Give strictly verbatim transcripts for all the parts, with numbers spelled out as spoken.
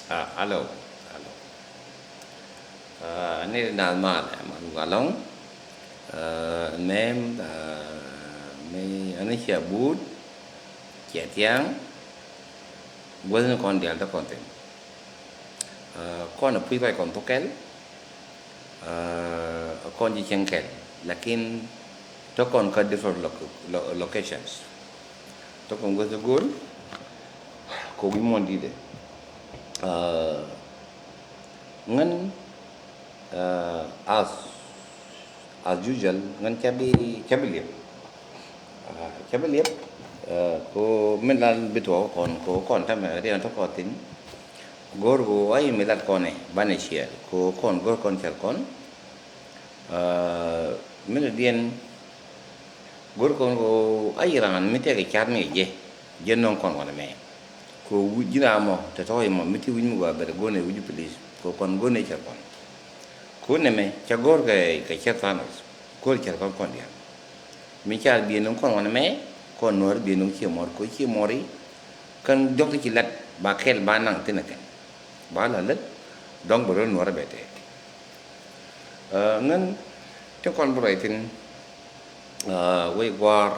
Ah, alo, alo. Ah, ni di naath mal, eh, mal galong. Ah, mem, ah, mi ani cia but, cia tiang. Guath ni kɔn dial ta kɔn thin. Ah, kɔn a pui kɔc kɔn thok kɛl. Ah, kɔn ji̱ cieŋ kɛl, lakin tɔ kɔn kä different loc-, lo-, locations. Tɔ kɔn guäth go̱o̱r, kɛ wi̱c muɔ̱n di̱t ɛ. Ah, ŋän, ah, as, as usual, ŋän ca bi, ca bi liep. Ah, ca bi liep, ah, ko min lan bi tuɔɔk kɔn, ko kɔn tamɛ riɛn tɔ kɔn thin. Go̱r ko a yi mi lat kɔn ɛ, banɛ ciɛɛl, ko kɔn go̱r kɔn cɛl kɔn. Ah, min diɛn go̱r kɔn ko a yi raan mi tɛk car ni jɛ, jɛ nɔŋ kɔn wanɛ mɛ. Ko wi̱c ji̱n ram mɔ, tɛ tɔ̱ imɔ, mi ti wi̱c mi gɔaa bɛr go̱n ɛ wi̱c police, ko kɔn go̱n ɛ cɛr kɔn. Ko nɛmɛ, cɛ go̱r kɛ, kɛ cɛr thanos, go̱r cɛr kɔn kɔn diaal. Mi car biɛ no̱ŋ kɔn wanɛ mɛ, kɔn nuɔr biɛ no̱ŋ ciɛ mɔr, ko ciɛ mɔr i̱, kɛn jɔk ti ci lat, ba kɛl ba naŋ thin ɛ kɛn. Ba la lät, dɔ̱ŋ bɛ röl nuɔr ɛ bɛ tɛk. Ah, ŋän, ti kɔn bi ruac thin, ah, wei gua̱a̱r,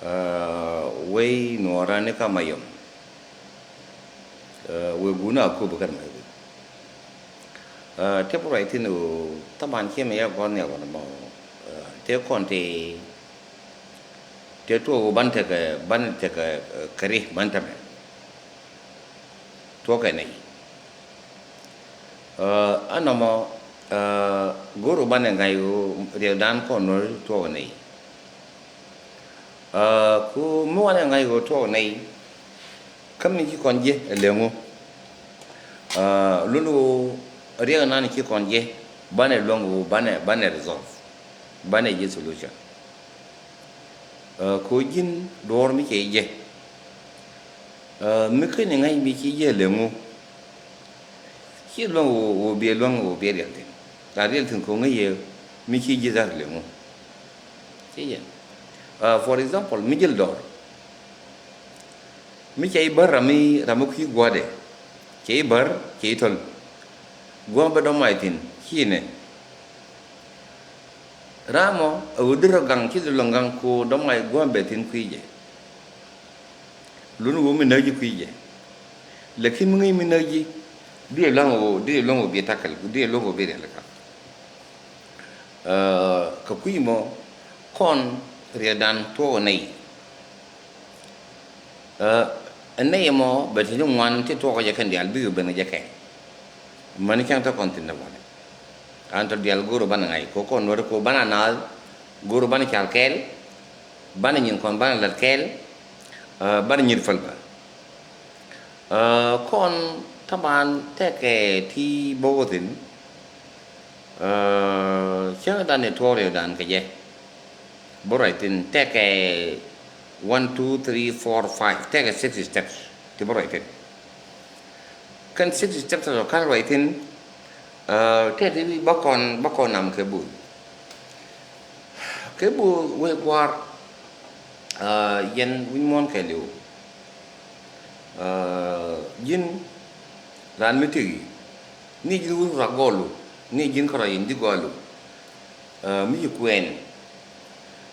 ah, wei nuɔra ni ka mayom. Ah, wei gun a kup kɛn mɛ wei. Ah, ti bi ruac thin o, thaman cie mi ya gɔn ni a gɔn mɔ. Ah, ti kɔn ti, ti tuɔk ban tekɛ, ban tekɛ, eh, kɛri ban tɛmɛ. Tuɔkɛ nɛy. Ah, ɛnɔmɔ, ah, go̱o̱r ɣöö banɛ ŋa̱c ɣöö riɛkdan kɔn nuɔ̱ɔ̱ri tuɔɔk nɛy. Ah, ku mi wanɛ ŋa̱c ɣöö tuɔɔk nɛy, kä mi ci kɔn jiɛ ɛ leŋu. Ah, lul ɣöö riɛk nan ci kɔn jiɛ, banɛ luäŋ ɣöö banɛ, banɛ resolve, banɛ jiɛ solution. Ah, ko ji̱n duɔ̱ɔ̱r mi cɛ jɛ. Ah, mi ken i̱ ŋäc mi ci jɛ leŋu. Ci luäŋ wä, wä biɛ luäŋ wä biɛ riɛl thi̱n. La riɛl thi̱n ko ŋäc yɛ mi ci jɛ dhar leŋu. Ci jɛ. Ah, for example, mi jil dɔɔr. Mi cɛ i̱ bär ram mi, ram mi kui̱ gua̱dɛ. Cɛ i̱ bär, cɛ i̱ thöl. Gua̱a̱ bä dɔ̱ŋ mac thi̱n, ci nɛ. Ram mɔ, ɛ ɣöö derɛ gaŋ, ci derɛ lɔŋ gaŋ ko dɔ̱ŋ mac gua̱a̱ bɛ thi̱n kui̱ jɛ. Lun ɣöö mi näk ji̱ kui̱ jɛ. Lakin mi ŋäc mi näk ji̱, di luaŋ ɣöö, di luaŋ ɣöö bi tackle, di luaŋ ɣöö bi riɛl ka. Ɛ, kɛ kui̱ mɔ, kɔn riɛkdan tuɔɔk nɛy. Ɛ, ɛ nɛy ɛmɔ bɛ te ni ŋuan ti tuɔɔk jɛ kɛn diaal bikɛ ben jɛ kɛ. Mäni cäŋ te kɔn thi̱n dämuɔni. An tɔ diaal go̱o̱r banɛ ŋa̱c ko kɔn nuɔ̱ri ko banɛ naath go̱o̱r banɛ car kɛɛl, banɛ nyin kɔn banɛ lät kɛɛl, ɛ, banɛ nyin päl bä. Ɛ, kɔn taban tɛkɛ ti bä wä thi̱n, ɛ, cäŋ dan ni tuɔɔk riɛkdan kɛ jɛ. Bä ruac thi̱n tɛkɛ one, two, three, four, five, tɛkɛ six steps ti bä ruac thi̱n. Kɛn six steps tɔ ka̱n ruac thi̱n, ɛ, tɛkɛ ti bä kɔn, bä kɔn nam kɛ buth. Kɛ buth wee gua̱a̱r, ɛ, yɛn wi̱ny muɔ̱ɔ̱n kɛɛliw. Ɛ, ji̱n raan mi tëk i̱ ni ji̱n wut rak gɔlu, ni ji̱n kärɔ̱ in ji̱ gɔlu. Ɛ, mi ci kuɛɛn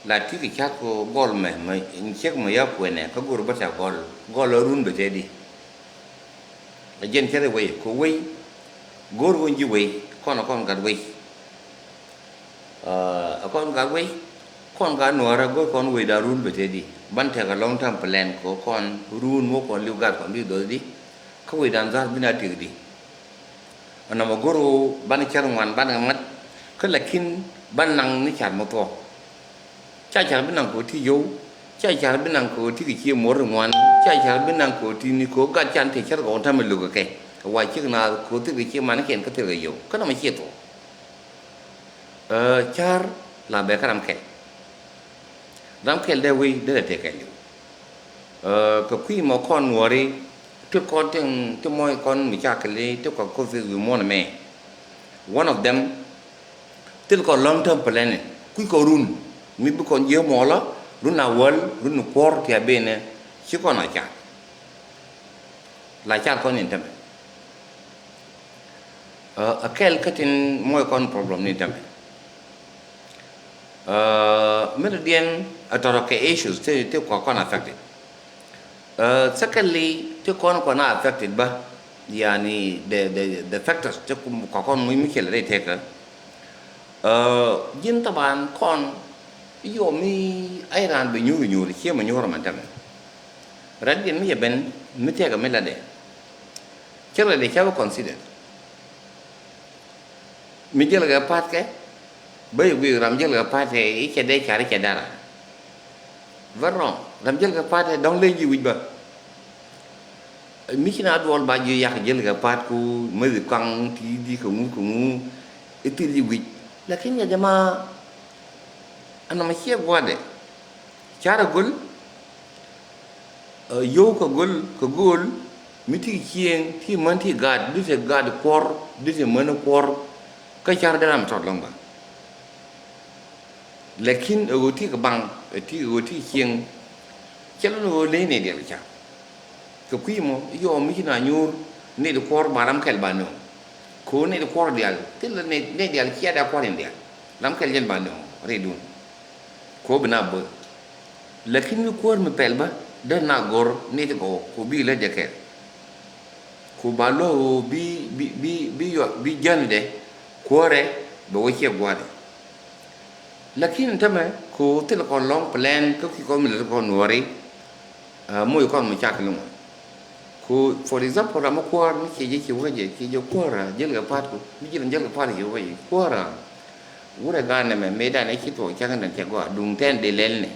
la ti kɛ ca̱t kɛ gɔl mɛ, mɛ in ciek mɛ ya kuɛɛnɛ kä go̱r bä ca gɔl, gɔl a run bɛ tɛdi. A jɛn cä rɛ wei kɛ wei go̱r wä ji̱ wei kɔn a kɔn gat wei. Ɛ, a kɔn gat wei kɔn gat nuɔrä go̱r kɔn wei da run bɛ tɛdi. Ban tɛk a long term plan kɛ kɔn run wä kɔn liw gat kɔn liw dho̱thdi. Kä wecdan dhar bi na tiekdi. Ɛn nɔmɔ go̱r ɣöö banɛ cär ŋuan banɛ ŋa̱t. Kä lakin banɛ naŋ ni car mi thuɔ̱k. Ca car bi naŋ kɛ ɣöö ti yio̱w. Ca car bi naŋ kɛ ɣöö ti kɛ cie muɔ̱r ŋuan. Ca car bi naŋ kɛ ɣöö ti ni kɛ ɣöö gat can te cär kɛ ɣɔn ta̱mɛ lo̱k kɛ kɛ. Wa ciek naath kɛ ɣöö thil kɛ cie man kɛn kä thil kɛ yio̱w. Kä nɔmɔ cie thuɔ̱k. Ɛ, car la bɛ kä ram kɛl. Ram kɛl dee wei dee lɛ tëë kɛl. Ɛ, kɛ kui̱ mɔ kɔn nuɔri ti kɔn tin ti mɔc kɔn mi ca kɛl ti kɔn kɔn fi wi̱i̱ muɔ̱n mɛ. One of them thil kɔn long term planning. Kui̱ kɔn run mi bi kɔn jiɛ muɔlɔ, run a wäl, run kuɔr ti a benɛ ci kɔn a car. la car kɔn in tämɛ. Ɛ kɛl kä tin muɔc kɔn problem ni tämɛ. Ɛ mi dɔ̱diɛn ɛ tɔrɔ kɛ issues ti ti kɔn kɔn affected. Ɛ secondly ti kɔn kɔn affected bä, yani the the the factors ti kɔn kɔn mi mi kɛl rɛy tekä. Ɛ ji̱n thaban kɔn yɔ mi ay raan bɛ nyuur nyuur cie mɛ nyuur mɛ tämɛ. Rat diɛn mi yɛ ben mi tɛkɛ mi latdɛ. Cä latdɛ cä bä consider. Mi jäl kɛ pa̱a̱t kɛ bä yɛ guic ram jäl kɛ pa̱a̱t kɛ i̱ cɛ dee car i̱ cɛ dara. Very wrong. Ram jäl kɛ pa̱a̱t kɛ dɔ̱ŋ leny ji̱ wi̱c bä. Mi ci na duɔl ba ji̱ yak jäl kɛ pa̱a̱t ku mäthi kaŋ ti di kɛ ŋu kɛ ŋu i̱ thil ji̱ wi̱c. Lakin ya jama, ɛn nɔmɔ ciɛ gua̱dɛ. Carɛ göl, ɛ yio̱w kɛ göl kɛ göl mi ti cieŋ ti män ti gaat, di te gaat kuɔr, di te män kuɔr. Kä car dee ram tɔt lɔŋ ba. Lakin ɛ ɣöö ti kɛ baŋ, ɛ ti ɣöö ti cieŋ. Cɛ lɔn ɣöö ley nɛy diaal ca kɛ kui̱ mɔ yɔɔ mi ci na nyuur nɛy di kuɔr ba ram kɛl ba nööŋ. Kɛ ɣöö nɛy di kuɔr diaal thilɛ nɛy diaal cia da kuɔr in diaal ram kɛl jɛn ba nööŋ rɛydun. Kɛ ɣöö bi na böth. Lakin mi kuäär mi pɛl bä dee na go̱r ni ti gɔw ku bi lä jɛ kɛl. Ku ba luɔk ɣöö bi bi bi bi yɔ bi jäl dɛ kuäärɛ bɛ wä ciɛ gua̱a̱rɛ. Lakin tämɛ ku thil kɔn lɔŋ plan kä ki kɔn mi lät kɔn nuɔri. Moc kɔn mi cak ni ŋuan. Ku for example ram mi kuäär mi cie jɛ ci wä jɛ cie jɛ kuäär a jäl kɛ pa̱a̱t ku mi ji̱n jäl kɛ pa̱a̱t ci wä jɛ kuäär a. Wurɛ gaat nɛmɛ mëëdan ɛ ci thuɔɔk cäŋ dan cɛ gɔaa duŋ tɛn dee lɛl ni.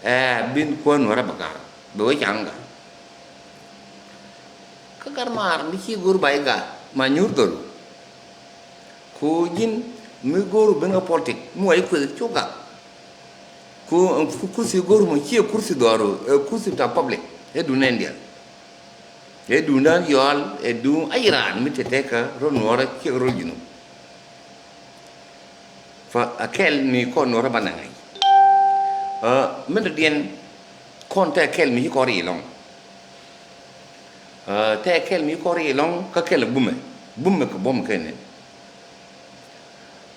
Ɛ bin kuäär nuɔrä bɛ ga̱a̱ bɛ wee ca̱ŋ ga̱a̱. Kä gat maar mi ci go̱o̱r ba i̱ ga̱a̱ ma nyuur dhɔru. Ku ji̱n mi go̱o̱r ben kä politik mi wa i̱ kueth cuk ga̱a̱. Ku kursi go̱o̱r mɔ ciɛ kursi dhɔru, ɛ kursi ta public. Ɛ duun ɛn diɛl. Ɛ duun dan yɔal ɛ duun a iran mi te tɛkä rol nuɔrä ciɛ rol ji̱nu. Fa a kɛl mi kɔn nuɔrä ba naŋ ŋa̱c. Ɛ min dɔ̱diɛn kɔn tɛ kɛl mi ci kɔn ri lɔŋ. Ɛ tɛ kɛl mi kɔn ri lɔŋ kä kɛl bumɛ bumɛ kɛ bum kɛn ni.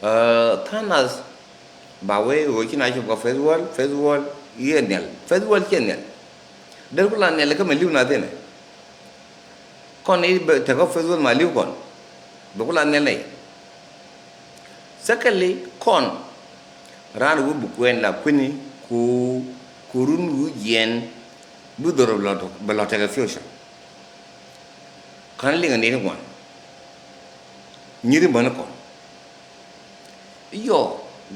Ɛ thanas ba wee ɣöö ci na ci gɔf festival festival yɛ nhial festival ciɛ nhial. Dee ku la nhial kä mɛ li̱w na thinɛ. Kɔn i̱ bɛ tekɔ festival ma li̱w kɔn bɛ ku la nhial nɛy. Secondly kɔn raan wut bi kuɛn la kuini ku ku run wu jiɛn bi dhor bɛ lɔ tekɛ future. Ka̱n liŋ a nit ni gua̱n nyi̱ri bäni kɔn. Iyɔ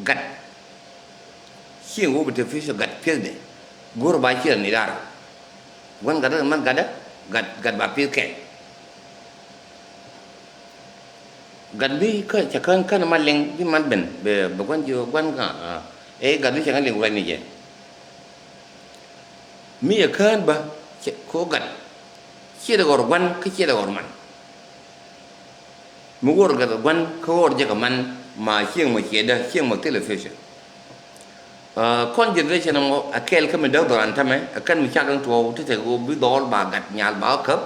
gat. Cieŋ wä bi te future gat piɛthdɛ. Go̱r ba ciɛ ni dar. Gua̱n gat man gat gat gat ba piɛth kɛn. Gat bi kä cɛ kän kän ma liŋ bi man ben bɛ bɛ gua̱n ji̱ gua̱n kä. Ɛ gat bi cɛ ŋä liŋ ruac ni jɛ. Mi yɛ kään bä ko gat. Ciɛ dɛ ɣɔr gua̱n kä ciɛ dɛ ɣɔr man. Mi ɣɔr gat gua̱n kä ɣɔr jɛ kɛ man ma cieŋ mɔ ciɛ dä cieŋ mɔ thilɛ future. Kɔn generation mɔ a kɛɛl kä mi däk dhɔran tämɛ a kɛn mi cak in tuɔɔk ti tek ɣöö bi dhɔl ba gat nyal ba käp.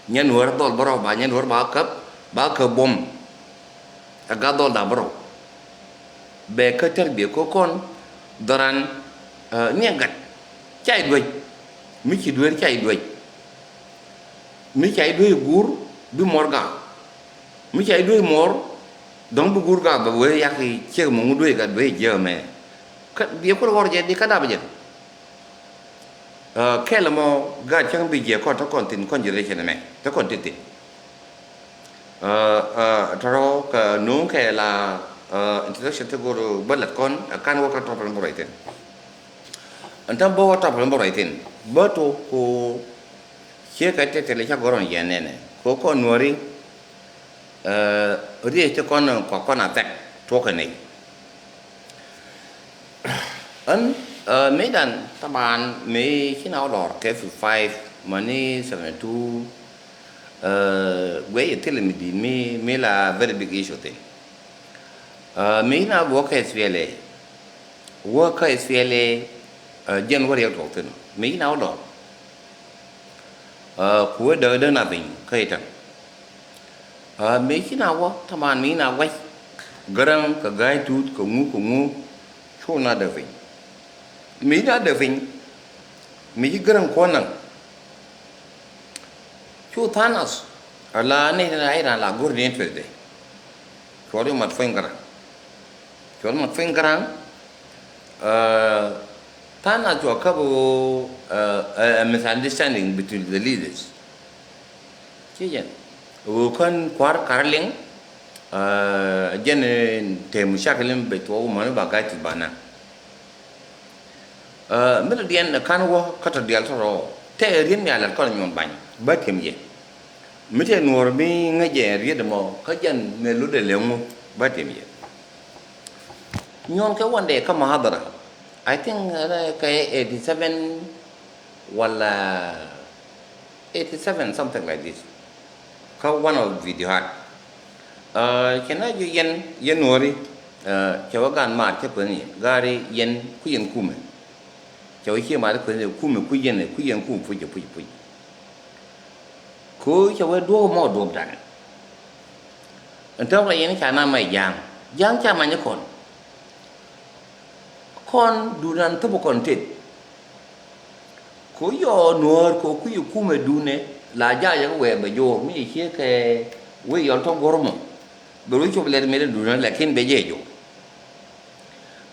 Nyɛn wär dhɔl bärɔw ba nyɛn wär ba käp ba käp buɔ̱m. A gat dhɔl da bärɔw. Bɛ kä tɛr biɛ kä kɔn dhɔran. Niɛ gat ca i̱ duec. Mi ci duer ca i̱ duec. Mi ca i̱ duec guur bi mɔr gak. Mi ca i̱ duec mɔr dɔ̱ŋ bi guur gak bɛ wee yak i̱ ciek mɔ ŋu duec gat duec jiäk ɛmɛ. Kä biɛ kur ɣɔr jɛ di kä dap jɛ. Kɛl mɔ gaat cäŋ bi jiɛ kɔn te kɔn thin kɔn generation mɛ te kɔn ti thin. Tɔrɔ kɛ nuŋ kɛ la introduction ti go̱r bä lat kɔn a kan wä kä tɔpɛl bä rɔy thin. Ɛn tam bä wä tɔpɛl bä rɔy thin bä to ko ciɛ kɛ te tɛli ca gɔrɔn yɛn nɛnɛ ko kɔn nuɔri. Riey ti kɔn kɔ kɔn a thɛk tuɔkɛ nɛy. Ɣän mëëdan thaban mëë ci na wä lɔr kɛ fifty five mani seventy two. Guey yɛ thilɛ mi di̱i̱t mi mi la very big issue thin. Mëë ci na wä kɛ S P L A wä kä S P L A. Jɛn wä riɛk tuɔk thin mëë ci na wä lɔr. Ɛ, ku wee däk däk na piny kä i̱ tɛm. Ɛ, mëë ci na wä taman mëë na wec Gäräŋ kɛ Ga̱a̱c Tuut kɛ ŋu kɛ ŋu cu na däk piny. Mëë ci na däk piny mëë ci Gäräŋ kuɔn naŋ cu tha̱a̱ŋ nath ala ni na iran la go̱r ni interest de. Cuɔr i̱ mat puɔ̱ny Gäräŋ. Cuɔr mat puɔ̱ny Gäräŋ. Ɛ, tha̱a̱ŋ nath cuɔ käp ɣöö, ɛ, ɛ, ɛ misunderstanding between the leaders. Ci jɛn ɣöö kän kua̱r kar liŋ, ɛ, jɛn, ɛ, te mucakil in bɛ tuɔɔk män ba Ga̱a̱c Tuut ba naŋ. Ɛ, mi tɔ diɛn kan wä kä tɔ diaal tɔrɔ tɛ riet mi a lat kɔn Nyuɔn Bany bä tiɛm yɛ. Mi tɛ nuɔr mi ŋäc jɛ riet mɔ kä jɛn mi lotdɛ lɛ ŋu bä tiɛm yɛ. Nyuɔn kɛ wandɛ kä mahadara. I think, ɛ, kɛ eighty seven wala eighty seven, something like this. Kä one of video hat. Ɛ, cɛ na ju yɛn, yɛn nuɔri, ɛ, cɛ wä gan maar cɛ kuɛn yɛ, gaari yɛn ku yɛn kumɛ. Cɛ wä cie maar kuɛn yɛ kumɛ ku yɛn, ku yɛn kumɛ puc, puc, puc. Ko cɛ wä duɔk mɔ duɔk dan. Ɛn tɔk la yɛn ca na mɛ ja̱a̱ŋ. Ja̱a̱ŋ ca manyɛ kɔn. Kɔn dunan thop kɔn tet. Ko yɔ nuɔr ko kui̱ kumɛ dunɛ la ja̱a̱ŋ yɛ wɛ bɛ jo̱o̱r mi cie kɛ wee yɔl tɔ̱ guɔ̱r mɔ. Bɛ ruc cop lɛt mi dɛ dunan lakin bɛ jɛ jo̱o̱r.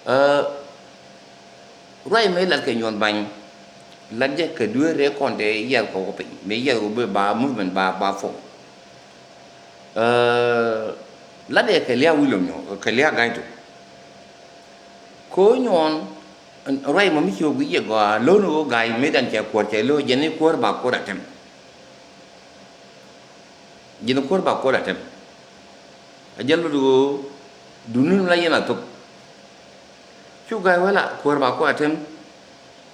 Ɛ, ruac mëë lat kɛ Nyuɔn Bany, lat jɛ kɛ dueer rɛɛ kɔn tɛ yiath kɛ wä piny mëë yiath wä bi ba movement ba, ba form. Ɛ, lat jɛ kɛ lia̱a̱ William Nyuɔn, kɛ lia̱a̱ Ga̱a̱c Tuut. Ko Nyuɔn, ruac mɔ mi ci wä guic jɛ gɔaa lo̱n wä Ga̱a̱c mëë dan cɛ kuɔr cɛ lo̱ jɛ ni kuɔr ba kuɔr a tɛm. Ji̱n kuäär ba kuɔt a tɛm. A jɛn lut ɣöö duŋni la yɛn a thop. Cu Ga̱a̱c wee la kuäär ba kuɔt a tɛm.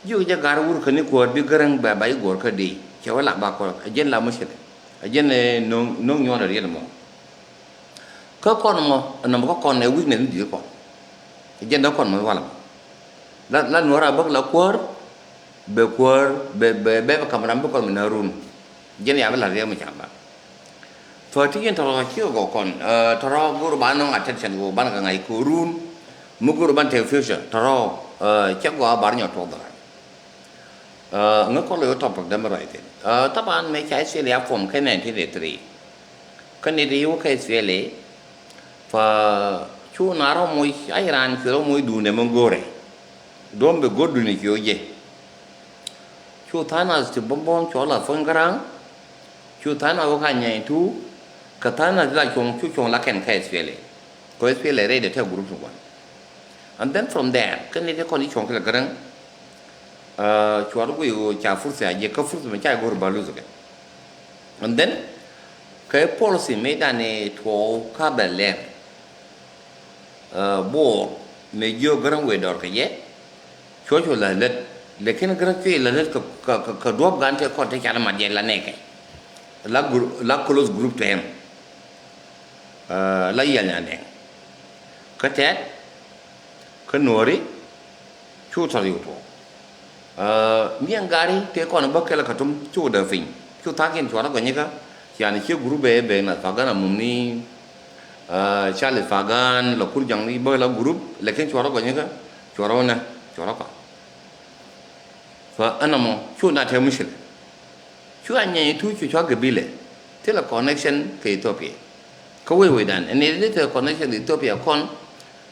Jiök jɛ gar wur käni kuäär bi Gäräŋ bɛ ba i̱ guɔ̱ɔ̱r kä dee. Cɛ wee la ba kuɔt a jɛn la muckilɛ. A jɛn ɛ no̱o̱ŋ, no̱o̱ŋ Nyuɔn a riet mɔ. Kä kɔn mɔ, nɔmɔ kä kɔn ɛ weakness mi di̱i̱t kä kɔn. A jɛn dee kɔn mɔ walɛ mɔ. La, la nuɔ̱ɔ̱r a bäk la kuäär, bɛ kuäär, bɛ, bɛ, bɛ, bɛ ka̱m ram bi kɔn mi na run. Jɛn ya bi la̱r yɛ mi ca̱ŋ ba. Thɔɔk ti yɛn tɔrɔ ci kɛ gɔw kɔn, ɛ, tɔrɔ go̱r ba nɔŋ attention go̱r ban kɛ ŋa̱c ko̱ run. Mi go̱r ban tɛk future tɔrɔ, ɛ, cɛ gɔaa bar nyɔ tuɔk dhɔran. Ɛ, ŋä kɔn lɛ wä topic dämɛ ruac thin. Ɛ, taban mɛ ca S P L A form kɛ nineteen eighty three. Kä ni di wä kɛ S P L A. Fa cu na rɔ moc a iran cu rɔ moc duundɛ mi go̱rɛ. Duɔ̱m bɛ go̱r duundɛ ci wä jɛ. Cu tha̱a̱ŋ nath ti buɔ̱m buɔ̱m cuɔ la thuɔ̱ny Gäräŋ. Cu tha̱a̱ŋ nath wä ka nyɛny tu. Kä tha̱a̱ŋ nath ti la cuɔ̱ŋ cu cuɔ̱ŋ la kɛn kä S P L A. Kɛ S P L A rɛy dɛ te group ti gua̱n. And then from there kä ni ti kɔn i̱ cuɔ̱ŋ kɛ la Gäräŋ. Ɛ, cuɔr guiy ɣöö ca fursa a jiɛk kä fursa mi ca go̱r ba luth kɛ. And then kɛ policy mi dan i̱ tuɔɔk ka bɛ lɛr. Ɛ, Bor mi jiök Gäräŋ wëë dɔr kɛ jɛ. Cuɔ cu la lät. Lakin Gäräŋ cuɛ la lät kɛ, kɛ, kɛ, kɛ duɔ̱p gan te kɔn te ca la mat jɛ la nɛkɛ. La gr-, la close group to him. Ɛ, la yiɛl nyan dɛŋ. Kä tɛt kä nuɔri. Cu tɔr yuk tuɔɔk. Ɛ, miɛn gari tëë kɔn bä kɛl kä tum cu dee piny. Cu tha̱a̱ŋ kiɛn cuarä gɔnyikä. Cian cie group ëë ben na tha̱a̱ŋ gana mum ni, ɛ, Charles Fagan la kur jaŋ ni bä la group. Lakin cuarä gɔnyikä. Cuarä wä nä. Cuarä kɔn. Fa ɛn ɛmɔ cu na te mushkila. Cu a nyɛny tu cu cua gabilɛ. Thilɛ connection kɛ Ethiopia. Kä wec wecdan ɛn ni thilɛ connection kɛ Ethiopia kɔn.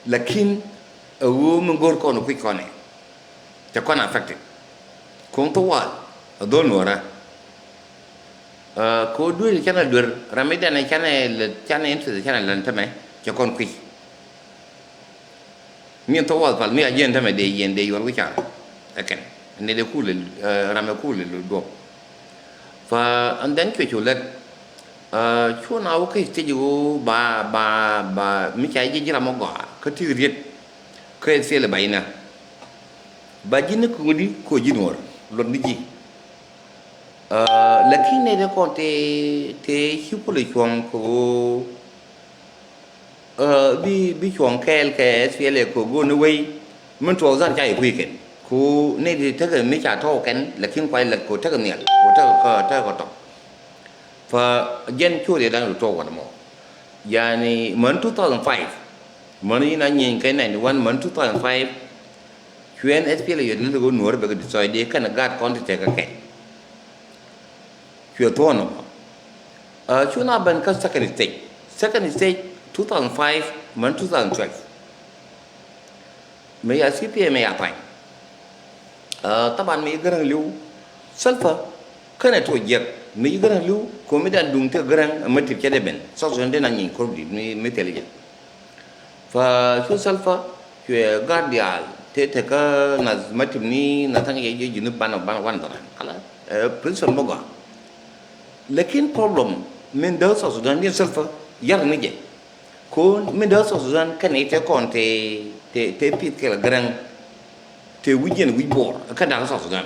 Lakin ɛ ɣöö mi go̱r kɔn kui̱c kɔn ɛ. Cɛ kɔn affected. Kuŋ thok wal ɛ dhol nuɔrä. Ɛ, kɛ ɣöö dueer canɛ duer ram mi danɛ canɛ lɛ canɛ interest canɛ lɛn tämɛ cɛ kɔn kui̱c. Min thok wath pal mi a jiɛn tämɛ dee yɛn dee yuɔr wi̱caar. Ɛ kɛn ni dee kul, ɛ, ram ɛ kul duɔp. Fa and then cuɛ cu lɛt, ɛ, cu na wä kä stage ɣöö ba, ba, ba mi ca ji̱ ji̱ ram ɔ gɔaa kä ti riet. Kä thilɛ ba inɛ ba ji̱ ni kuŋdi ko ji̱ nuɔr luɔt ni ji̱. Ɛ, lakin ni dee kɔn te, te ci pol cuɔ̱ŋ ko, ɛ, bi, bi cuɔ̱ŋ kɛɛl kɛ S P L A ko go̱o̱r ni wei. Min tuɔɔk dhar ca yi kui̱ kɛn ku ni di tekɛ mi ca tɔɔk kɛn lakin kuay lät ko tekɛ nhial ko tekɛ tɛk kɔ tɔk. Fa jɛn cu riɛ da̱ŋ rɛw tuɔɔk wanɛ mɔ. Yani män two thousand five, män in a nyieny kɛ ninety one, män two thousand five, cuɛ S P L A yɔt lät kɛ ɣöö Nuɔ̱ɔ̱r bɛ kɛ destroy, dee kɛn gaat kɔn ti tekɛ kɛ. Cuɛ thuɔ̱ɔ̱n nɔmɔ. Cu na ben kä second stage. Second stage, two thousand five män two thousand twelve. Mëë ya C P A mëë ya pany. Taban mëë Gäräŋ li̱w, Salva kɛnɛ tuɔɔk jiäk. Mëë Gäräŋ li̱w, ko̱mi dan duŋ te Gäräŋ, Matip cɛ dee ben. South Sudan dee na nyieny ko̱r bi mëë, mëë thil jɛ. Fa cu Salva cuɛ gaat diaal te, te kä nath Matip ni nath thaŋ jɛ, jɛ Junub banɛ, banɛ, banɛ dhɔran. Kala, prison bä gɔaa. Lakin problem min däk South Sudan ni Salva yar ni jɛ. Ko min däk South Sudan kɛn i̱ te kɔn te, te, te pith kɛl Gäräŋ, te wi̱c yɛn wi̱c Bor kä da̱k South Sudan.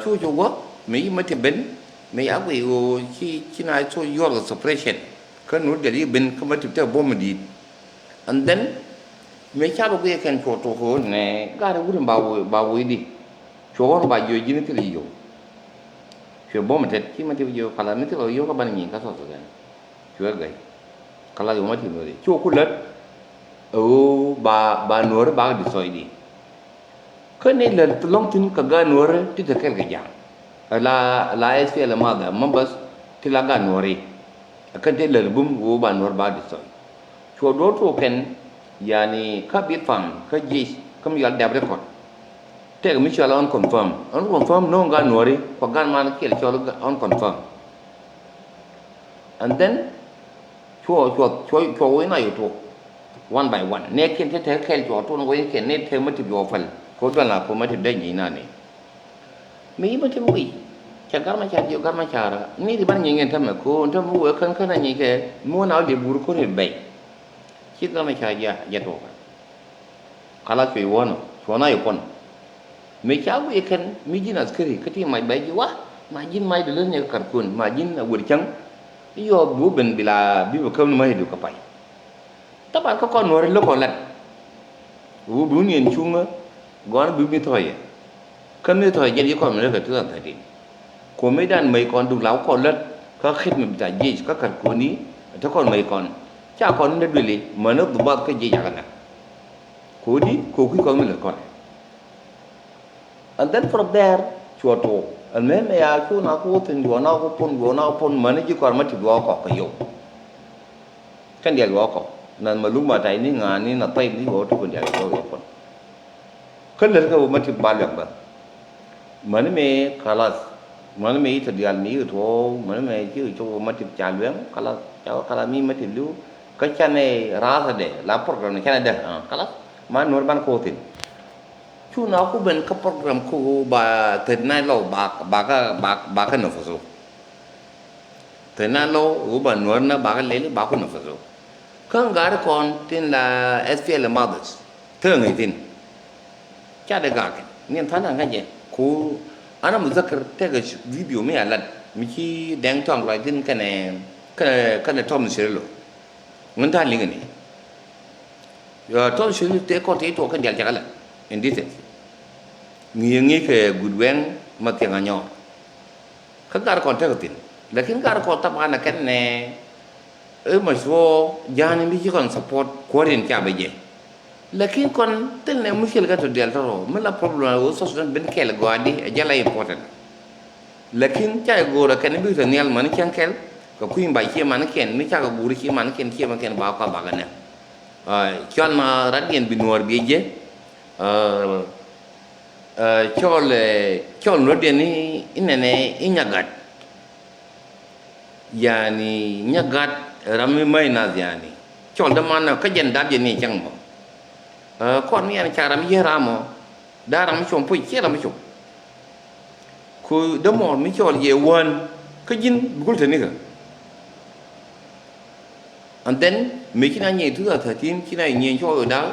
Cu cu wä mëë yi Matip ben, mëë ya guiy ɣöö ci, ci na cu yuɔr kɛ suppression. Kä Nuɔ̱ɔ̱r jɔl yi ben kä Matip te bom di̱i̱t. And then mëë ca bɛ guiy kɛn cu tok ɣöö nɛ gat wut in ba woc, ba woc di. Cu ɣɔn ba jiö ji̱n thil yi yio̱w. Cuɛ bom tet ci Matip jiö kala mi thil ɣä yio̱w kä ban nyieny kä South Sudan. Cuɛ gäy. Kala yio̱w Matip Nuɔ̱ɔ̱ri cu ku lät. Ɛ ɣöö ba, ba Nuɔ̱ɔ̱ri ba destroy di. Kä ni lät lɔŋ thi̱n kɛ gaat Nuɔ̱ɔ̱ri ti te kɛl kɛ ja̱a̱ŋ. La, la S P L A mother members ti la gaat Nuɔ̱ɔ̱ri. Ɛ kɛn te lät bum ɣöö ba Nuɔ̱ɔ̱ri ba destroy. Cuɔ duɔ̱ɔ̱r tuɔɔk kɛn, yani, kä bit pam kä jiec kä mi yɔal dap record. Tɛk mi cɔal unconfirm. Unconfirm no̱o̱ŋ gaat Nuɔ̱ɔ̱ri kua gaat man kiɛl cɔl unconfirm. And then cuɔ, cuɔ, cuɔ, cuɔ wec na yɛ tuɔɔk one by one. Nɛ kiɛn te te kɛl cuɔ tuɔɔk wec kiɛn ni te Matip cuɔ päl. Ko dual na ko Matip dee nyieny na ni. Mi yi Matip wi̱i̱ ca Gat Macar jiök Gat Macar ni ri ban nyieny kɛn tämɛ ko tämɛ wee kän kän a nyieny kɛ mi wä na wä liep guur ko ri bɛy. Ci Gat Macar jia jɛ tuɔɔk. Kala cuɛ wä nɔ cuɔ na yɛ puɔn. Mi ca wi̱i̱ kɛn mi ji̱n askari kä ti mac bɛy ji̱ wa ma ji̱n mac dee lät ni kɛ karkuun ma ji̱n a wër cäŋ. Yɔ bi wä ben bi la bi bɛ käm ni mac du kɛ pay. Taban kä kɔn Nuɔ̱ɔ̱ri lo̱k kɔn lat. Wu bi wun yɛn cuŋä gɔn bi mi thɔyɛ. Kä mi thɔyɛ jɛn yi kɔn mi lät kɛ two thousand thirteen. Ko̱mi dan mec kɔn duk la wä kɔn lät kä khidma bita jiec kä kärkuɔni. Te kɔn mec kɔn ca kɔn ni duëli mäni dhubat kä jiec akɛ nak. Kodi ko̱ kui̱ kɔn mi lät kɔn. And then from there cuɔ tuɔɔk. Ɛn mëë mɛ ya cu na ku wä thi̱n juɔna ku pun juɔna ku pun mäni ji̱ kɔr ma ti juɔk kɔk kɛ yio̱w. Kɛn diaal juɔk kɔk na ma luk ma tay ni ŋa̱a̱n ni na tay ni juɔk tukun diaal juɔk juɔk pun. Kä lät kɛ wä ma ti ba luɛk bä. Mäni mɛ kalas. Mäni mɛ i̱ te diaal mi i̱ tuɔɔk mäni mɛ ci wä ma ti ca luɛk kalas. Ca wä kalas mi ma ti li̱w. Kä canɛ rath dɛ la program ni canɛ dɛ kalas. Ma Nuɔ̱ɔ̱r ban ko̱ thi̱n. Cu na ku ben kä program ku ba thirty nine law ba, ba kä, ba, ba kä nafas. Thirty nine law wu ba Nuɔ̱ɔ̱r na ba kä lɛli ba kä nafas. Kä ŋa̱ri kɔn tin la S P L A mothers. Thäŋ i̱ thin. Ca de gak ni than a ŋa̱cɛ ku ana muzakir tekɛ video mi a lat mi ci dɛŋ tɔŋ lɔc thin kɛnɛ, kɛnɛ, kɛnɛ tɔm sirilo. Ŋun ta̱a̱ liŋ ni. Tɔn ci ni tëë kɔn tëë tuɔɔk kɛn dial cakɛ la in detail. Ŋi̱i̱ ŋi̱i̱ kɛ guut wɛŋ ma thiaŋ a nyɔɔr. Kä gar kɔn tekɛ thi̱n. Lakin gar kɔn taban a kɛn nɛ i̱ ma cuɔ ja̱a̱n in bi ci kɔn support kuäär in ca bɛ jɛ. Lakin kɔn thil nɛ mushkil kɛ tɔ dial tɔrɔ mi la problem a wä sɔs ben kɛl gɔaa di a jɛ la important. Lakin ca jɛ go̱o̱r a kɛn bi tɔ nhial mani cäŋ kɛl kɛ kui̱ ba cie mani kɛn mi cakɛ go̱o̱r cie mani kɛn cie mani kɛn ba kɔa bakɛ nɛ. Cɔl na rat yɛn bi nuɔɔr bi jɛ. Cɔl, cɔl nuɔr diɛn inɛnɛ inya gat. Yani nya gat ram mi mäy nath yani. Cɔl däman na kä jɛn dap jɛ ni cäŋ mɔ. Kɔn mi yani ca ram yier ram mɔ. Da̱a̱ ram mi cuɔ̱ŋ puc ciɛ ram mi cuɔ̱ŋ. Ku dämɔɔr mi cɔɔl yɛ wään kä ji̱n bi gul te nikä. And then mëë ci na nyieny two thousand thirteen ci na nyieny cuɔ̱ŋ da̱a̱.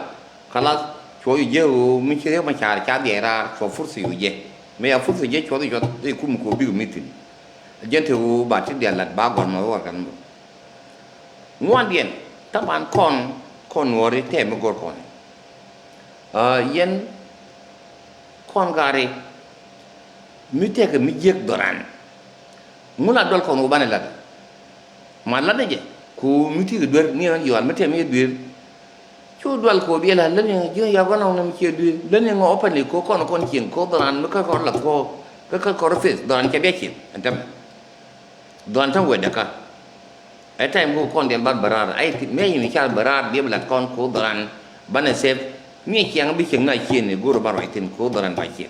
Kalas cuɔ̱ŋ jɛ ɣöö mi ci riek ma ca̱a̱r ca dhiɛc raar cuɔ̱ŋ fursa yu jɛ. Mëë ya fursa jɛ cuɔ̱ŋ cuɔ̱ŋ i̱ kum ko bik mi thi̱n. Jɛn te ɣöö ba ti dial lat ba gɔl ma wä warɛgak ni bä. Ŋuandiɛn taban kɔn, kɔn nuɔɔri tɛm mi go̱r kɔn. Yɛn kɔn gari Mi tɛkɛ mi jiäk dhɔran. Ŋun a dual kɔn wä banɛ lat. Ma lat jɛ ku mi ti kɛ duer ni ɣän yual mi tɛk mi jɛ duer. Cu dual kɔ biɛ la lä ni ji̱ ya gɔnɔ ni mi ciɛ duer lä ni ŋɔ openly kɔ kɔn kɔn cieŋ kɔ dhɔran mi kä kɔn lath kɔ kä kä kɔn face dhɔran cɛ biɛ cieŋ ɛn tämɛ. Dhɔran täm wɛ däkä. Ɛ time kɔ kɔn diɛl bar bɛ raar ai mi mi cal bɛ raar biɛ bɛ lat kɔn kɔ dhɔran banɛ sep. Mi ciɛŋ bi cieŋ na cieŋ ni go̱r bar ruac thin kɔ dhɔran ba cieŋ.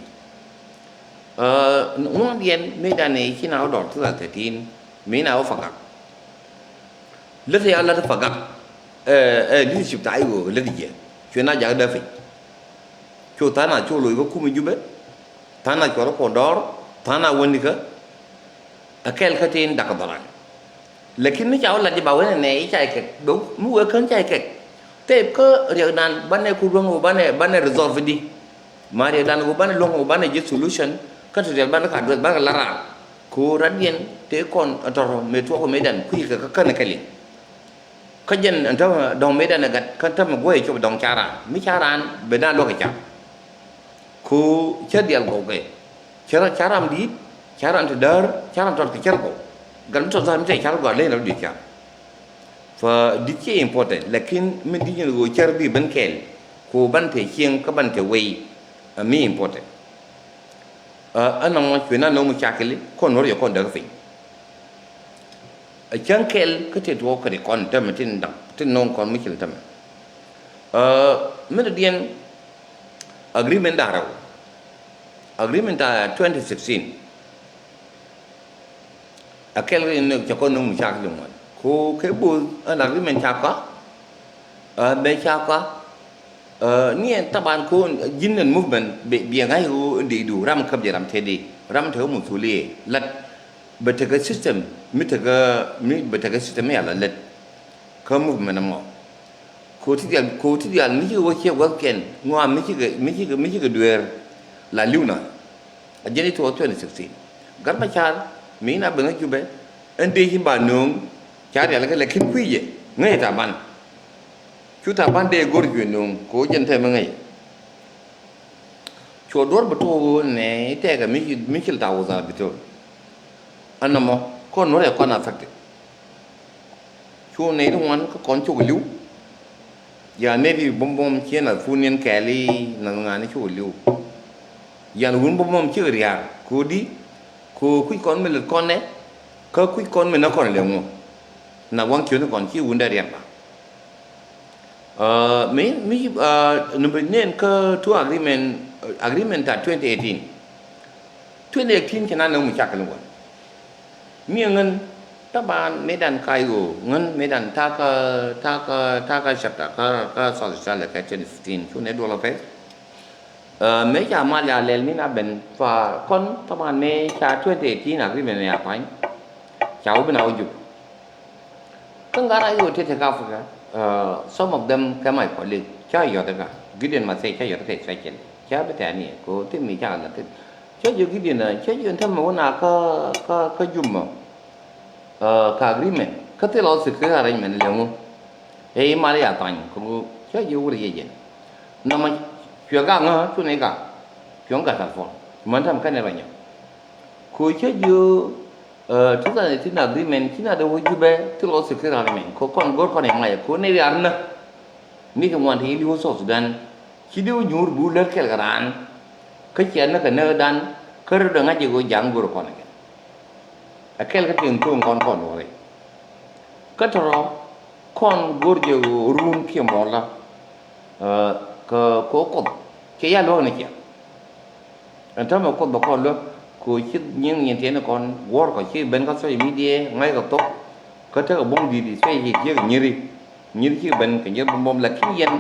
Ŋuɔ̱n diɛn mi dan ni ci na wä dɔr two thousand thirteen mi na wä fagak. Lät ya lät fagak. Ɛ leadership ta iwo lät jɛ cuɛ na jak däfi. Cu tha̱a̱ŋ na cu loc kä kum Jubɛ. Tha̱a̱ŋ na cuɔr kɔ dɔr tha̱a̱ŋ na wäni kä. Ɛ kɛl kä tin dak dhɔran. Lakin mi ca wä lat jɛ ba wee nɛ nɛ i̱ ca ikɛk bɛ mi wee kän ca ikɛk. Tëëp kä riɛkdan banɛ ku luäŋ wä banɛ banɛ resolve di. Ma riɛkdan wä banɛ luäŋ wä banɛ jɛ solution. Kä ti riɛk banɛ ka address banɛ ka la raar. Ku rat yɛn tëë kɔn tɔrɔ mëë tuɔk mëëdan kui̱ kɛ kä kän kɛ liŋ. Kä jɛn ɛn tämɛ dɔ̱ŋ mëëdan ɛ gat kä tämɛ guɔ̱c cop dɔ̱ŋ ca raan mi ca raan ben a luäk ɛ ca. Ku cä dial gɔw kɛ cä ram di̱i̱t ca ran ti däär ca ran tɔt kɛ cär gɔw. Gat mi tɔt tha̱a̱ŋ mi tɛk ca ran gɔw a leny rɔ di̱i̱t ca. Fa di̱i̱t ciɛ important lakin mi di̱i̱t nyin ɣöö cär bi ben kɛɛl ku ban te cieŋ kä ban te wei. Ɛ mi important. Ɛn nɔmɔ cuɛ na nɔmɔ cakili kɔn wär yɛ kɔn däk piny. Ɛ cäŋ kɛl kä tëë tuɔɔk kä ri kɔn tämɛ tin da̱ŋ tin no̱o̱ŋ kɔn mi cil tämɛ. Min diɛn agreement da̱ŋ rɛw. Agreement ta twenty sixteen. Ɛ kɛl ri ni cɛ kɔn no̱o̱ŋ mi cak liŋuɔn ko kɛ bo̱o̱th ɛn agreement cak kɔa. Bɛ cak kɔa. Ni ɛn taban ko ji̱n ɛn movement biɛ ŋa̱c ko in dee du ram käp jɛ ram tëë di ram te ko muthuli lat. Bɛ tekɛ system mi tekɛ mi bɛ tekɛ system mi ala lät. Kä movement ɛmɔ ko ti dial ko ti dial mi ci wä ciɛ gua̱th kɛn ŋuam mi ci kɛ mi ci kɛ mi ci kɛ dueer. La liw na a jɛn i̱ tuɔɔk twenty sixteen. Gat ma car mi na ben kä Jubɛ ɛn dee ci ba nööŋ. Ca rial kɛ lɛ kin kui̱ jɛ ŋäc taban. Cu taban dee go̱r juɛ nööŋ ko jɛn tɛmɛ ŋäc. Cuɔ duɔ̱r bɛ tuɔɔk nɛ tɛkɛ mi cil ta wutha bi thor. Ɛn nɔmɔ kɔn nuɔ̱rɛ kɔn affected. Cu nɛy ti ŋuan kä kɔn cok li̱w. Ya nɛy ti buɔ̱m buɔ̱m ciɛ nath pun niɛn kɛɛli nath ŋa̱ni cok li̱w. Yan wun buɔ̱m buɔ̱m cikɛ ria̱a̱r ko̱di. Ko kui̱c kɔn mi lät kɔn nɛ kä kui̱c kɔn mi nä kɔn lɛ ŋu. Nath waŋ ciöni kɔn ci wun dee ria̱a̱r ba. Mi mi number name kä two agreement, agreement ta twenty eighteen. Twenty eighteen cɛ na nööŋ mi cakɛ ni wä. Mi ɛ ŋän taban mëëdan ka i̱ ɣöö ŋän mëëdan takä takä takä chapter kä kä South Australia kɛ twenty fifteen cu nɛ duɔl ɔ pɛth. Mëë ca mal ya lɛl mi na ben fa kɔn taban mëë ca twenty eighteen agreement ya pa̱ny. Ca wä bi na wä jup. Kä ŋa̱r a yo̱o̱ tëë tëë kä Africa. Some of them kɛ my colleague ca yɔt kä Gideon Mathia ca yɔt kä especially ca bi tɛ̈ni ko thim mi ca la thim. Ca jiök Gideon ca jiök tämɛ wun a kä kä kä jumɔ. Kä agreement kä thil ɔ secret arrangement lɛ ŋu. Ɛ i̱ mal ya thany kä ŋu ca jiök wur yɛ jɛn. Nɔmɔ cuɛ gak ŋä cuni gak cuɛ ŋä gak telephone män tämɛ kɛn ɛ rɔ nyɔk. Ko cä jiö two thousand eighteen agreement ci na dee wä Jubɛ thil ɔ secret agreement ko kɔn go̱r kɔn iŋac ko ni riar nä. Ni kɛ ŋuan te yili wä South Sudan ci dee wä nyuur bu lät kɛl kɛ raan. Kä ciɛ nä kɛ näk dan kä rödɛ ŋa̱c jɛ wä ja̱a̱ŋ go̱r kɔn kɛ. Ɛ kɛl kä tiɛŋ tho̱o̱ŋ kɔn kɔn wä rɛy. Kä tɔrɔ kɔn go̱r jɛ wä run kiɛ mɔla. Kä ko Kuoth cɛ ya luäk ni ciɛ. Ɛn täämɛ Kuoth bɛ kɔn luäk ko ci nyin nyin tiɛni kɔn guɔ̱r kɔ ci ben kä social media ŋa̱c kɛ thok. Kä tekɛ buɔ̱m di̱i̱t i̱ cuɛ ci ciek nyiri. Nyiri ci ben kɛ nyir buɔ̱m buɔ̱m lakin yɛn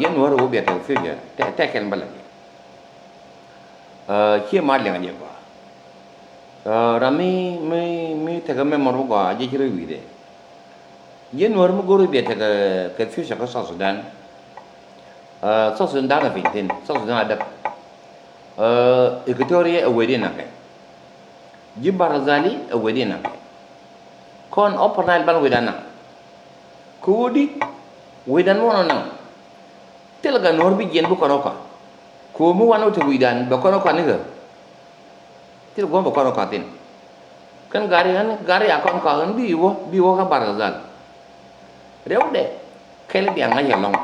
yɛn wä rɛ wä biɛ tek future tɛk kɛn bä lɛ. Ciɛ ma liɛŋ jɛ gɔaa. Ram mi mi mi tekɛ mɛmɔr mi gɔaa jɛ ci rɛ wi̱i̱dɛ. Yɛn wä rɛ mi go̱r wi̱i̱dɛ tekɛ kɛ future kä South Sudan. South Sudan da̱ŋ ɛ piny thi̱n, South Sudan a däk. Equatoria ɛ wecdiɛn naŋkɛ. Ji̱ Bahr el Ghazal ɛ wecdiɛn naŋkɛ. Kɔn Upper Nile ban wecdan naŋ. Kɛ ɣöö di wecdan mi wanɔ naŋ. Thilɛ gat nuɔ̱ɔ̱r bi jiɛn bi kɔn ɔ kɔn. Kɛ ɣöö mi wanɔ te wecdan bɛ kɔn ɔ kɔn nikɛ. Thil guɔ̱m bɛ kɔn kɔathin. Kɛn gari ɣän gari a kɔn kɔath ɣän bi wä bi wä kä Bargazal. Rɛwdɛ kɛl bia ŋa̱c ɛlɔ̱ŋ.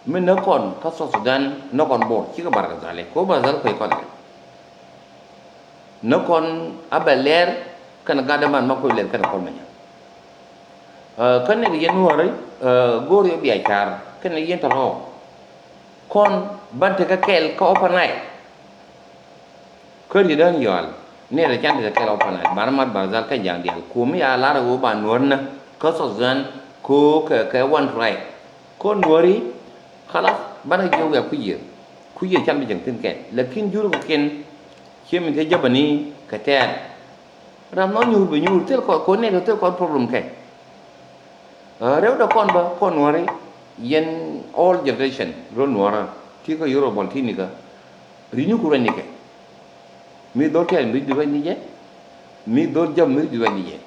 Mi näk kɔn kä South Sudan näk kɔn Bor cikɛ Bargazal i̱ ko̱ Bargazal kuec kɔn kɛ. Näk kɔn a bɛ lɛr kɛn gat däman ma kuec lɛr kɛn kɔn mɛ nyan. Kä nɛk yɛn Nuääri go̱o̱r yɔ bia car kɛn yɛn tɔ̱ rɔɔk. Kɔn ban tekɛ kɛɛl kä Upper Nile. Kä riet dän yɔal ni rɛ can ti kɛl ɔ panal bar mat Bargazal kɛ jaŋ dial komi a lar ɣöö ba Nuäär nä kä South Sudan ko kɛ kɛ one tribe. Ko Nuääri khalas banɛ jiök wiak kui̱ yiëë kui̱ yiëë can bi cäŋ thi̱n kɛ lakin jur kɛ kiɛn. Ciɛ min te jäbäni kɛ tɛɛr. Ram nɔ nyuur bɛ nyuur thil kɔn ko nɛk thil kɔn problem kɛ. Rɛw dɛ kɔn bä kɔn Nuääri yɛn all generation rol Nuäärä ti kä Europe bɔl ti nikä. Ri nyuku ruacnikɛ. Mi dhol tɛɛr mi di ruacni jɛ. Mi dhol jam mi di ruacni jɛ.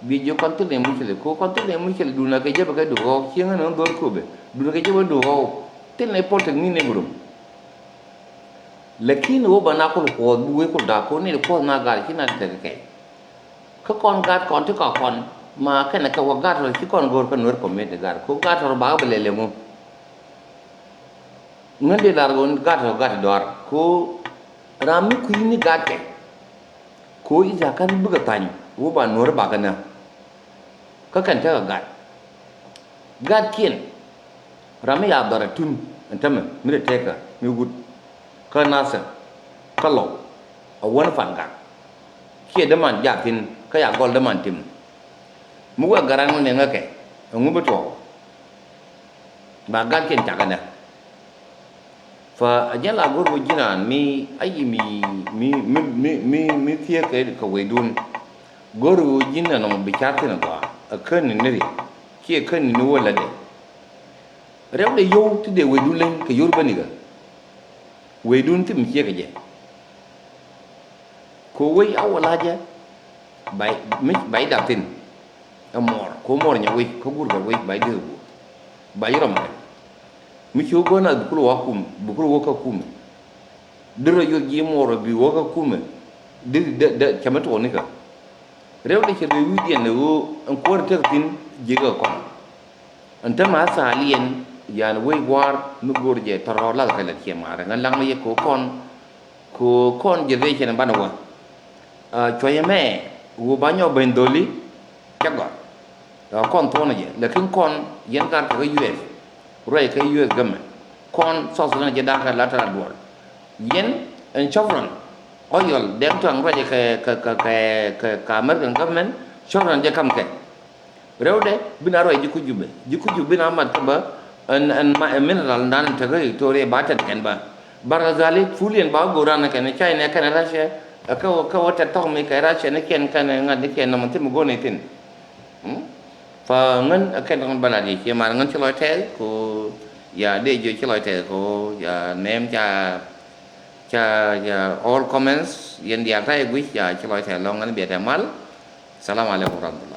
Bi jiök kɔn thil ni mucilɛ ko kɔn thil ni mucilɛ duna kɛ jɛ bɛ kɛ du ɣɔw cieŋä ni dhol kubɛ duna kɛ jɛ bɛ du ɣɔw. Thil ni politik ni ni gurum. Lakin wä ba na kul kuɔth bi wee kul dak ko ni di kuɔth na gar ci na di tɛk kɛ. Kä kɔn gat kɔn ti kɔk kɔn ma kɛnɛ kɛ wä gat rɔ ci kɔn go̱o̱r kä Nuer community gat ko gat rɔ ba bɛ lɛl ɛŋu. Ŋän di lar ɣöö gat rɔ gat dɔar ko ram mi kui̱ ni gat kɛ. Ko i̱ ca kä bikɛ thany wä ba Nuer ba kɛ nä. Kä kɛn tekɛ gat gat kiɛn. Ram mi ya dhɔr ɛ tun ɛn tämɛ mi rɛ tekä mi wut kä Nasir kä Lɔw. A wän pan gat kiɛ däman jathin kä ya gɔl däman tim. Mi wek garan wä nɛŋä kɛ ɛŋu bi tuɔɔk. Ba gat kiɛn cakɛ nɛ. Fa a jɛn la go̱r wä ji̱n raan mi a yi mi mi mi mi mi thiee kɛ kɛ wecdun. Go̱r wä ji̱n anɔmɔ bi car thin a gɔaa a kän ni ni ri kiɛ kän ni ni wä lätdɛ. Rɛwdɛ yio̱w ti dee wecdun leŋ kɛ yor bänikä. Wecdun thim ciek kɛ jɛ. Ko wec a wä la̱cä. Bay mi bay dap thin. Ɛ mɔɔr ko mɔɔr nyɛ wec kä gur kɛ wec bay dee wä. Bay rɔm kɛ mi ci wä go̱n a bukul wä kum bukul wä kä kum. Dee rɔ yot ji̱ mɔɔr bi wä kä kum. Dee dee dee cɛ mi tuɔɔk nikä. Rɛwdɛ cɛ dee wi̱i̱diɛn ɛ ɣöö ɛn kuäär tek thin ji̱ kɛ kɔn. Ɛn tämɛ a thaal yɛn yan wec gua̱a̱r mi go̱o̱r jɛ tɔ̱rɔ̱ lath kɛ lät ciɛ ma̱a̱rɛ ŋän laŋ ni yɛ ko̱ kɔn. Ko̱ kɔn jɛ rɛy cɛn banɛ wä. Cuɔ̱cɛ mɛ ɣöö ba nyɔk ben dholi cɛ gɔr. Kɔn thuɔ̱nɛ jɛ lakin kɔn yɛn gar kɛ kä U S. Ruac kɛ U S gɔmɛ kɔn South Sudan jɛ da̱a̱k kɛ la̱t tɛ̈r a duɔl. Yɛn ɛn cɔfran ɣɔyɔl dɛŋ tuaŋ ruac kɛ kɛ kɛ kɛ kɛ American government cɔfran jɛ kam kɛ. Rɛwdɛ bi na ruac ji̱ ku Jubɛ ji̱ ku Jubɛ bi na mat kä bä. Ɛn ɛn ma ɛn mineral dan ɛn tekɛ Victoria ba tɛn kɛn bä. Bargazali fuliɛn ba go̱ran kɛn China kɛn Russia. Kä wä kä wä tɛt thɔk mi kɛ Russia ni kɛn kɛn ŋa̱t ni kɛn nɔmɔ thim go̱n ithin. Fa ŋän ɛ kɛn kɔn bä lat yɛ cie mar ŋän ci lɔc tɛth ko. Ya dee jiö ci lɔc tɛth ko ya nɛm ca ca ya all comments yɛn diaal ta̱yɛ guic ya ci lɔc tɛth lɔŋ ŋän biɛ tɛ mal. Salam alaikum warahmatullah.